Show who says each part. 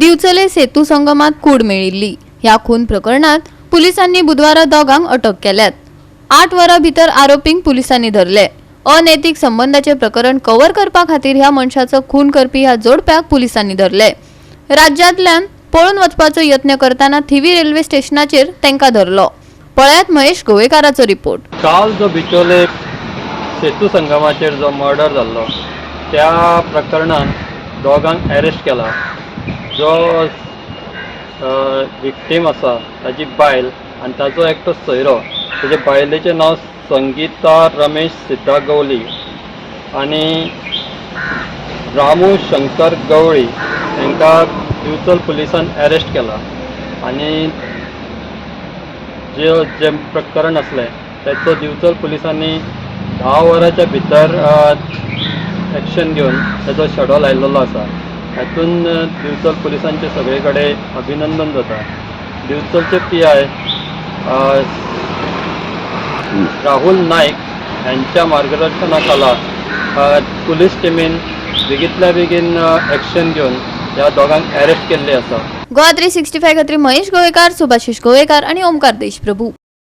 Speaker 1: दिवचले सेतू संगमात कूड मेळिल्ली. ह्या खून प्रकरणात पुलिसांनी बुधवारा दोगांक अटक केल्यात. 8 वरां भितर आरोपींक पुलिसांनी धरले. अनैतिक संबंदाचे प्रकरण कव्हर करपा खातीर ह्या मनशाचो खून करपी ह्या जोडप्याक पुलिसांनी धरले. राज्यांतल्यान पळून वचपाचो यत्न करतना थिवी रेल्वे स्टेशनाचेर तांकां धरलो. पळयात महेश गोवेकाराचो रिपोर्ट.
Speaker 2: काल जो बिचोले सेतू संगमाचेर जो मर्डर जाल्लो, त्या प्रकरणान दोगांक अरेस्ट केला. जो विक्टीम आसा ताजी बायल आनी ताजो एकटो सोयरो. तेजे बायलेचें नांव संगीता रमेश सिद्धा गवली आनी रामू शंकर गवळी. हांकां दिवचल पुलिसान अरेस्ट केला आनी जे जें प्रकरण आसलें तेचो दिवचल पुलिसांनी 10 वरांच्या भितर एक्शन घेवन तेचो छडो लायलेलो आसा. हातून दिवचल पुलिसांचे सगळे कडेन अभिनंदन जाता. दिवचलचे पीआय राहुल नाईक यांच्या मार्गदर्शना खाला पुलीस टिमीन बेगीतल्या बेगीन एक्शन घेवन ह्या दोगांक अरेस्ट केल्ले आसा.
Speaker 1: गोवा 365 खातीर महेश गोवेकार, सुभाषिश गोवेकार आणि ओमकार देशप्रभू.